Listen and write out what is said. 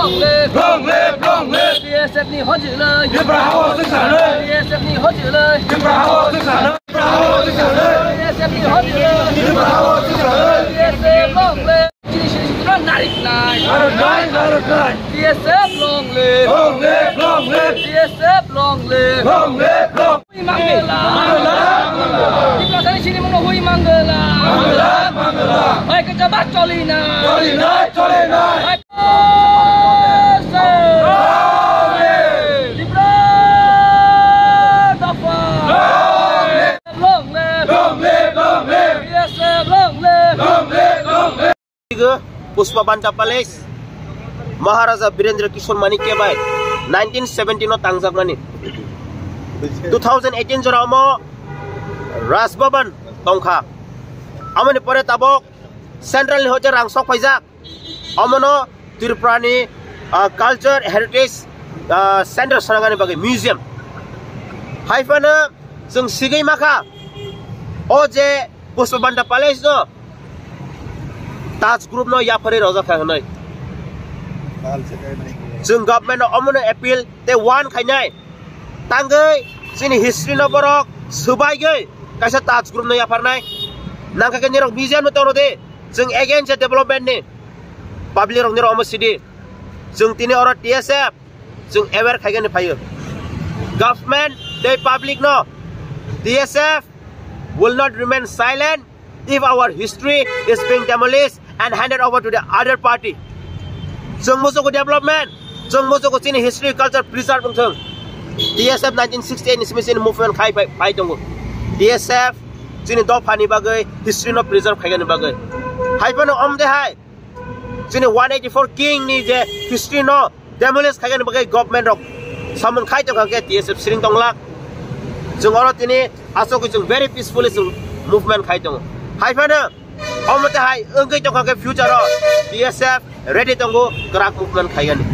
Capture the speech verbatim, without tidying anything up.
Long live! Long live! Long live! T S F ni hojilai! Tipra hao singsanai! T S F ni hojilai! Tipra hao singsanai! Tipra hao singsanai! T S F ni hojilai! Tipra hao singsanai! T S F long live! Chini chini chini no narik nai! Narik nai! Narik nai! T S F long live! Long live! Long live! T S F long live! Long live! Long Hui mangala. Mangala, mangala. Tiprasani sinimungno hui mangala. Mangala, mangala. Hai kecaba choli na. Choli na, choli na. Hai Amen. Tipra dapha. Amen. Long live. Long live, long live. T S F long live. Long live, long live. Pushpabanta Palace, Maharaja Birendra Kishore Manikya bai nineteen seventeen o tangjakmani. Two thousand eighteen jora omo Raj Bhavan tongkha. Amoni pore tabok central ni hoite rang sok paijak. Omono Tripura ni, ah, culture heritage, ah, center sanagani bagwi museum. Hai phano chwng sigwi makha o je Pushpabanta Palace no Taj Group no yapharwi rojak kha hwnwi. Chwng government no omono appeal tei warn khainai. Tangwi chini history no borok swbaigwi kaisa Taj Group no yapharnai. Nangkha khe nirok museum no tongro di. Chwng against the development ni. Public rok nirok omo sidi. Chwng tini oro T S F chwng aware khaigani phaio. Government tei public no T S F will not remain silent if our history is being demolished and handed over to the other party. Chwng musugo development, chwng musugo chini history culture preserve wngthung. T S F nineteen sixty-eight ni simi chini movement khai pai, pai tongo. T S F chini dophani bagwi history no preserve khaigani bagwi. Hai phano omde hai chini one eighty-four king ni je history no demolish khaigani bagwi government rok samung khai tongkha khe T S F siring tonglak. Chwng oro tini aswk chwng very peacefully chwng movement khai tongo. Hai phano omo te hai wngwi tongkha khe future o T S F ready tongo kwrak movement khaigani.